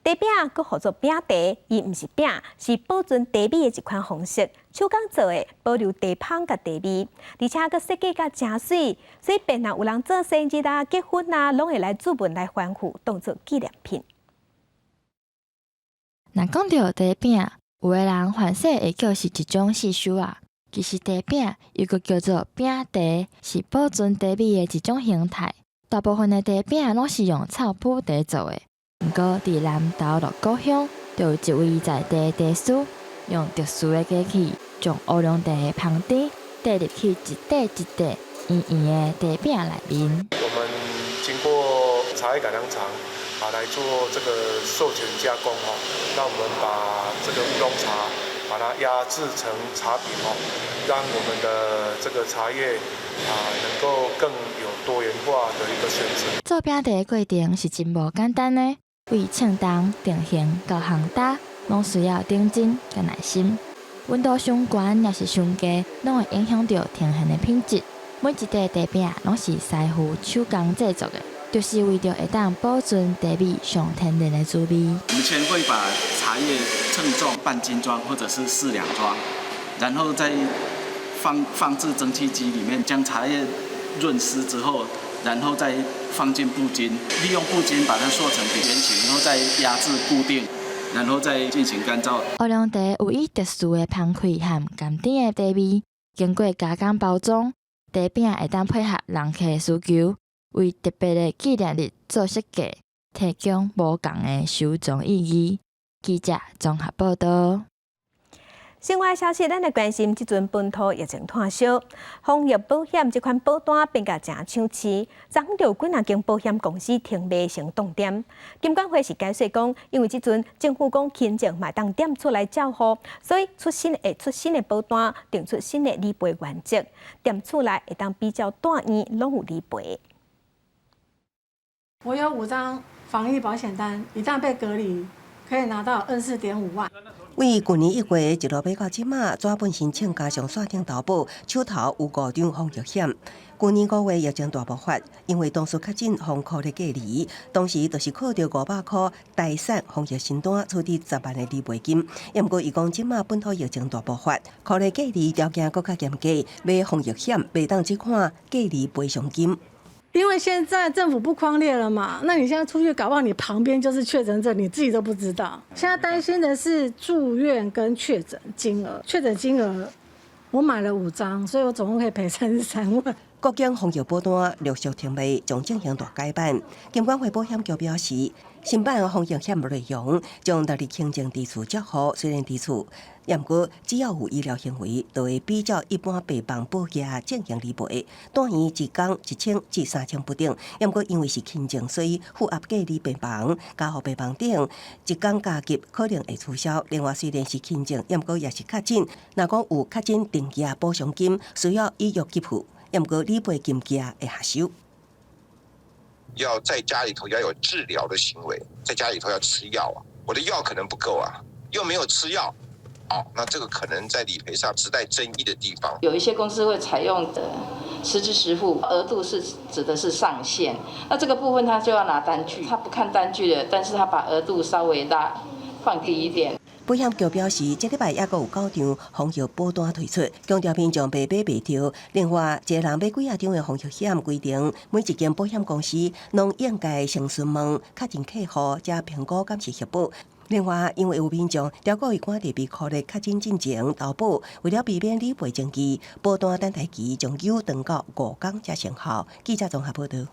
茶餅閣號做餅茶，伊毋是餅，是保存茶味的一款方式。手工做的，保留茶香佮茶味，而且閣設計甲誠媠，所以便若有人做生日啊、結婚啊，攏會來註文來歡呼，當做紀念品。若講著茶餅，有的人凡勢會叫是一種細岫仔。其實茶餅又閣叫做餅茶，是保存茶味的一種形態。大部分的茶餅攏是用臭麩茶做的。毋過，佇南投鹿谷鄉，就有一位在地茶師，用特殊的機器，將烏龍茶的芳甜帶入去一塊一塊圓圓的茶餅內面。我們經過茶葉改良場啊來做這個授權加工吼，那我們把這個烏龍茶把它壓製成茶餅哦，讓我們的這個茶葉啊能夠更有多元化的一個選擇。做餅茶的過程是真無簡單的，為稱重、定型到烘焦，攏需要認真佮耐心。溫度傷懸抑是傷低，攏會影響著呈現的品質。每一塊茶餅攏是師傅手工製作的，就是為著會當保存茶味上天然的滋味。我們先會把茶葉稱重半斤裝或者是4兩裝，然後再放置蒸汽機裡面，將茶葉潤濕之後，然後再放進布巾，利用布巾把它塑成圓形，然後再壓製固定，然後再進行乾燥。烏龍茶有伊特殊的香氣和甘甜的茶味，經過加工包裝，茶餅會當配合人客的需求，為特別的紀念日做設計，提供無仝的收藏意義。記者綜合報導。新聞消息，咱來關心這陣本土疫情炭燒，防疫保險這款保單變甲誠搶市，昨昏就有幾若間保險公司停賣成凍店。金管會是解釋講，因為這陣政府講輕症嘛會當踮厝內照護，所以出新的保單，定出新的理賠原則，踮厝內會當比照住院攏有理賠。我有五張防疫保險單，一旦被隔離，可以拿到24.5萬。為舊年1月一路買到這馬，紙本申請加上線頂投保，手頭有五張防疫險。舊年5月疫情大爆發，因為當時確診予箍咧隔離，當時就是靠著500箍台產防疫新單處理10萬的理賠金。毋過伊講這馬本土疫情大爆發，箍咧隔離條件閣較嚴格，買防疫險袂當這款隔離賠償金。因為現在政府不匡列了嘛，那你現在出去搞不好你旁邊就是確診者，你自己都不知道。現在擔心的是住院跟確診金額，確診金額我買了五張，所以我總共可以賠33萬。各間防疫保單陸續停賣，將進行大改版。金管會保險局表示，新版防疫險內容將納入輕症佇厝照護，雖然佇厝，毋過只要有醫療行為，就會比照一般病房保額進行理賠。住院一工1000至3000不等，毋過因為是輕症，所以負壓隔離病房、加護病房等，一工加急可能會取消。另外，雖然是輕症，毋過也是確診，若講有確診定額補償金，需要醫藥給付。毋過理賠金額會下修。要在家裡頭要有治療的行為，在家裡頭要吃藥啊，我的藥可能不夠啊，又沒有吃藥，哦，那這個可能在理賠上是帶爭議的地方。有一些公司會採用的實支實付，額度是指的是上限，那這個部分他就要拿單據，他不看單據的，但是他把額度稍微拉放低一點。保險局表示，這禮拜猶閣有九張防疫保單推出，強調民眾白買袂著。另外，一個人買幾仔張的防疫險規定，每一間保險公司攏應該先詢問確認客戶，才評估敢是核保。另外，因為有民眾超過伊趕佇被箍咧確診進前投保，為了避免理賠爭議，保單等待期將延長到5工才生效。記者綜合報道。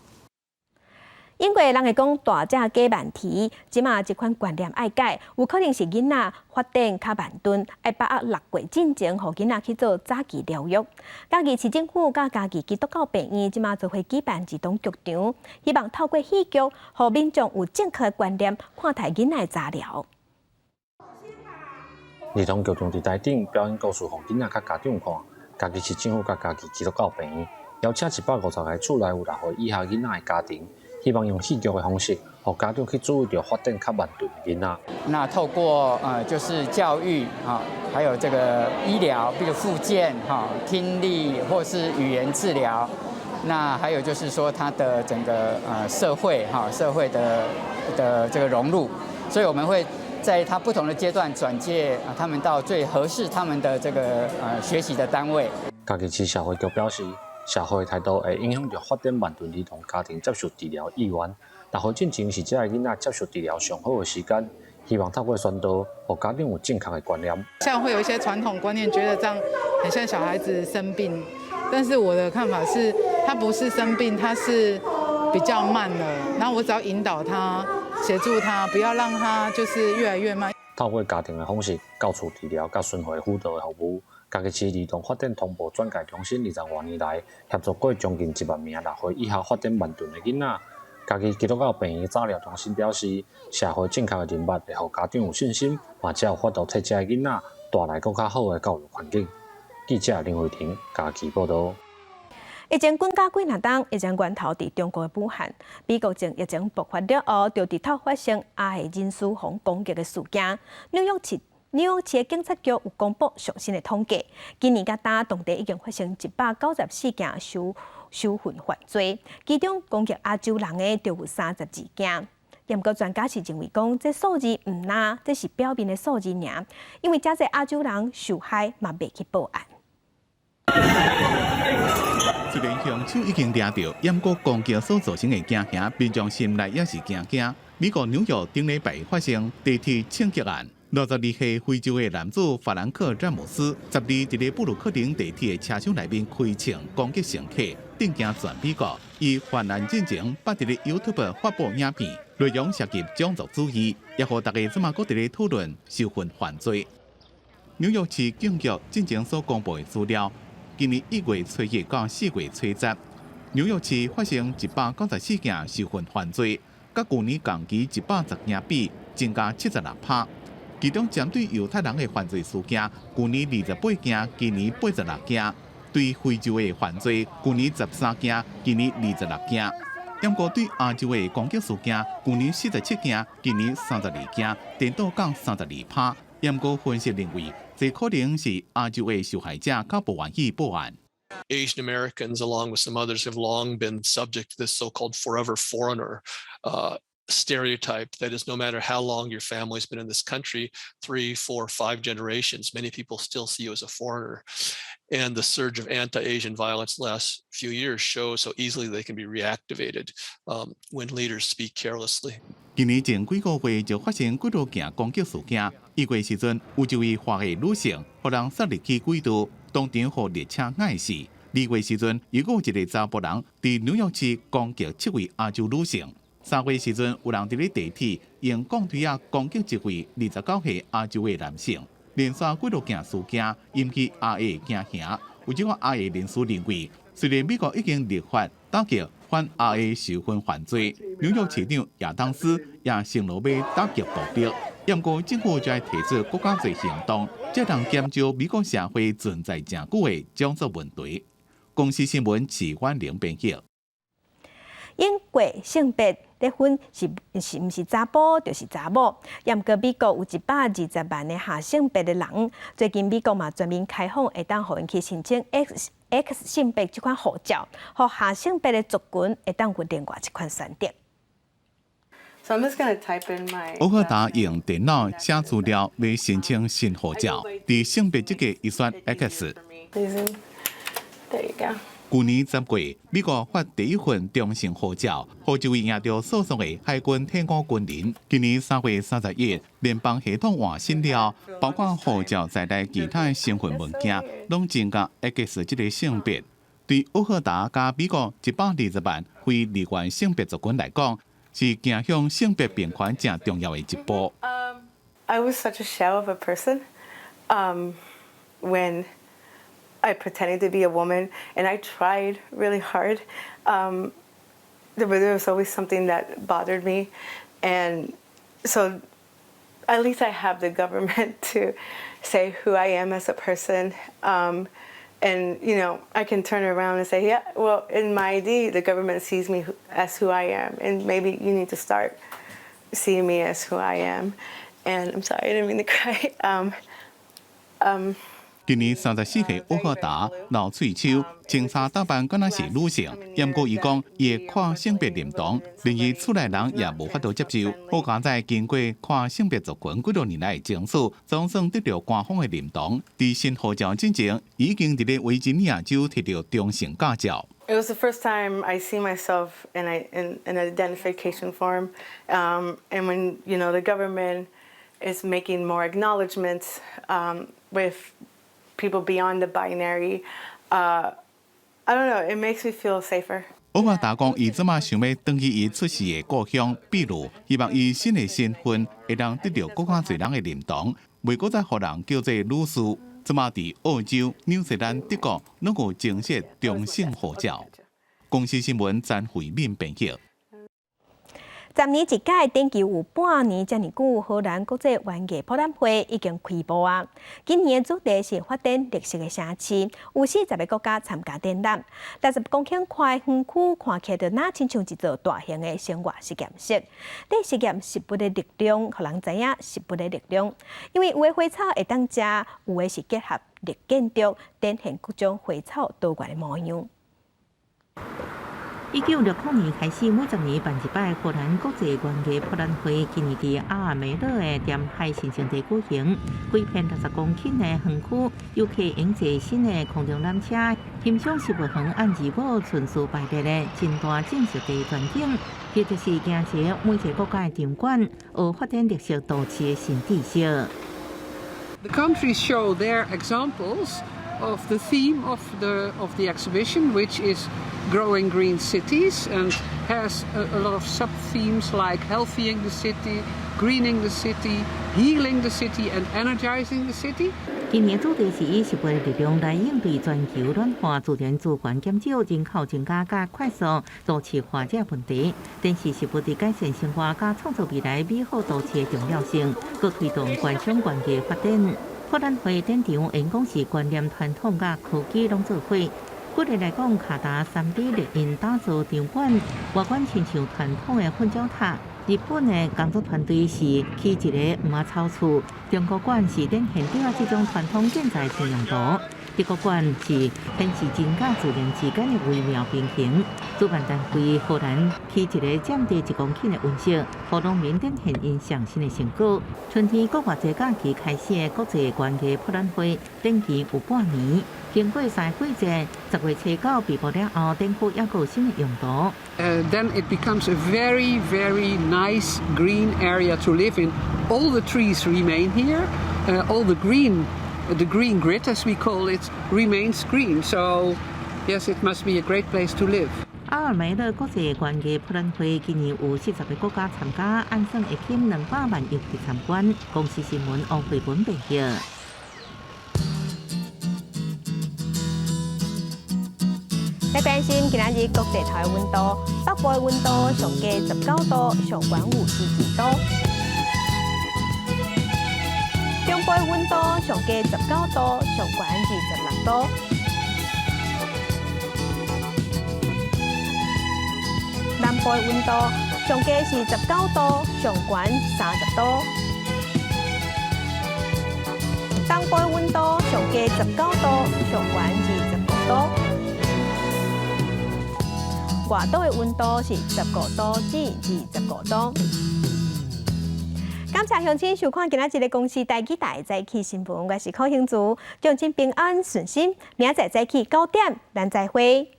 英國人會講大隻雞慢啼，這馬這款觀念愛改，有可能是囡仔發展較慢鈍，愛把握6月進前，予囡仔去做早期療育。嘉義市政府佮嘉義基督教病院這馬做伙舉辦兒童劇場，希望透過戲劇，予民眾有正確的觀念看待囡仔的早療。兒童劇場佇台頂表演故事，予囡仔佮家長看。嘉義市政府佮嘉義基督教病院邀請150個厝內有6歲以下囡仔的家庭。希望用戲劇的方式，予家長去注意著發展較慢鈍的囡仔。那透過就是教育啊，還有這個醫療，比如復健哈、聽力或是語言治療。那還有就是說他的整個社會哈社會的這個融入，所以我們會在他不同的階段轉介啊，他們到最合適他們的這個學習的單位。嘉義市社會局表示，社會態度會影響著發展慢鈍兒童家庭接受治療意願。6歲進前是這个囡仔接受治療上好的時間，希望透過宣導，予家長有正確的觀念。像會有一些傳統觀念，覺得這樣很像小孩子生病，但是我的看法是，他不是生病，他是比較慢了。然後我只要引導他，協助他，不要讓他就是越來越慢。透過家庭的方式，到厝治療佮巡迴輔導的服務。嘉義市兒童發展同步轉介中心20外年來協助過將近1萬名6歲以下發展慢鈍的囡仔。嘉義基督教病院早療中心表示，社會正確的認識會予家長有信心，嘛才有法度替這个囡仔帶來閣較好的教育環境。記者林慧婷嘉義報道。疫情滾甲幾若冬，疫情源頭佇中國的武漢，美國從疫情爆發了後，就直透發生亞裔人士予攻擊的事件。紐約市的警察局有公布上新的統計，今年佮今當地已經發生194件仇恨犯罪，其中攻擊亞洲人的就有32件。毋過專家是認為講，這數字毋但這是表面的數字爾，因為誠濟亞洲人受害嘛袂去報案。雖然兇手已經抓著，毋過攻擊所造成的驚嚇，民眾心內也是驚驚。美國紐約頂禮拜發生地鐵槍擊案。62歲非洲的男子法蘭克·詹姆斯，12佇咧布魯克林地鐵車廂內面開槍攻擊乘客，震驚全美國。伊犯案進前，捌佇咧 YouTube 發布影片，內容涉及種族主義，也予大家這馬閣佇咧討論仇恨犯罪。紐約市警局進前所公布的資料，今年1月初一到4月初十，紐約市發生194件仇恨犯罪，佮舊年同期110件比，增加76%。其中針對猶太人的犯罪事件，舊年28件，今年86件；對非洲的犯罪，舊年13件，今年26件。毋過對亞洲的攻擊事件，舊年47件，今年32件，顛倒降32%。毋過分析認為，這可能是亞洲的受害者較無願意報案。 Asian Americans, along with some others, have long been subject to this so-called forever foreigner stereotype. That is, no matter how long your family's been in this country, three, four, five generations, many people still see you as a foreigner. And the surge of anti-Asian violence the last few years shows how easily they can be reactivated when leaders speak carelessly. 今年前幾個月就發生幾多件攻擊事件。1月時陣，有一位華裔女性予人殺入去軌道，當場予列車壓死。2月時陣，又閣有一个查埔人佇紐約市攻擊七位亞洲女性。3月時陣，有人佇咧地鐵用鋼錘仔攻擊一位29歲亞洲的男性。連續幾多件事件引起亞裔驚嚇。有這個亞裔人士認為，雖然美國已經立法打擊反亞裔仇恨犯罪，紐約市長亞當斯也承諾欲打擊暴力，毋過政府就愛提出閣較濟行動，才能減少美國社會存在誠久的種族問題。公視新聞徐婉玲編輯。英國性別咧分是是毋是查埔就是查某，毋過美國有120萬的下性別的人，最近美國嘛全面開放，會當予𪜶去申請 X X 性別這款護照，予下性別的族群會當有另外一款選擇。 So I'm just gonna type in my. 奧赫達用電腦寫資料欲申請新護照，佇性別這格伊選 X。 There you go. 舊年10月，美國發第一份中性護照，予一位贏著訴訟的海軍退伍軍人。今年3月31，聯邦系統換新了，包括護照在內其他身份文件，攏增加 X 這个性別。對奧赫達佮美國120萬非二元性別族群來講，是走向性別平權誠重要的一步。 I was such a shell of a person when I pretended to be a woman, and I tried really hard. But there was always something that bothered me, and so at least I have the government to say who I am as a person. And I can turn around and say, "Yeah, well, in my ID, the government sees me as who I am, and maybe you need to start seeing me as who I am." And I'm sorry, I didn't mean to cry. 今年34歲奧赫達留喙鬚，穿衫打扮敢若是女性。毋過伊講，伊的跨性別認同，連伊厝內人也無法度接受。好佳哉經過跨性別族群幾多年來的爭取，總算得著官方的認同。佇新護照進前，已經佇咧維吉尼亞州提著中性駕照。 It was the first time I see myself in an identification form, and when the government is making more acknowledgments with people beyond the binary, I don't know, it makes me feel safer. 奧赫達講，伊這馬想欲轉去伊出世的故鄉秘魯，希望伊新的身份會當得著閣較濟人的認同，袂閣再予人叫做女士。這馬佇澳洲、紐西蘭、德國攏有增設中性護照。公視新聞詹慧敏編譯。 10年一屆，展期有半年遮爾久，荷蘭國際園藝博覽會已經開幕啊！今年的主題是發展綠色的城市，有40個國家參加展覽。60公頃寬園區看起來就若親像一座大型的生活實驗室。佇實驗植物的力量，予人知影植物的力量，因為有的花草會當食，有的是結合綠建築，展現各種花草多元的模樣。1960年開始，每10年辦一擺荷蘭國際園藝博覽會，今年佇阿爾梅洛的恬海新勝地舉行。規片60公頃的園區，遊客用坐新的空中纜車，欣賞植物園按字母順序排列的真大種植的全景，或者是行一每一個國家的場館，學發展綠色都市的新知識。 The countries show their examples of the theme of the exhibition, which is growing green cities and has a lot of sub themes like healthying the city, Greening the city, healing the city and energizing the city. 今年主題是以植物的力量來應對全球暖化、自然資源減少、人口增加佮快速都市化這問題。展示植物佇改善生活佮創造未來美好都市的重要性，閣推動觀賞園藝發展。博覽會展場演講是觀念傳統佮科技攏做伙。舉例來講，卡達3D 列印打造場館，外觀親像傳統的混鳥塔。日本的工作團隊是起一个芋仔草厝，中國館是展現著這種傳統建材新用途。德國館是顯示人佮自然之間的微妙平衡。主辦單位荷蘭起一个佔地1公頃的溫室，予農民展現𪜶上新的成果。春天國外節假期開始的國際園藝博覽會，展期有半年。經過三個季節，10月初9閉幕了後，展區猶閣有新的用途。 Then it becomes a very, very nice green area to live in. All the trees remain here. All the green grid, as we call it, remains green. So, yes, it must be a great place to live. 阿爾梅勒國際園藝博覽會今年有40個國家參加，按算會吸引200萬遊客參觀。公視新聞王慧文報道。來關心今仔日國際頭的溫度，北部的溫度上低19度，上懸有22度；中部的溫度上低19度，上懸26度；南部的溫度上低是19度，上懸30度；東部的溫度上低19度，上懸25度。外島的溫度是15度至25度。感謝鄉親收看今仔日的公視台語台早起新聞，我是柯興竹，祝親平安順心，明仔載早起9點，咱再會。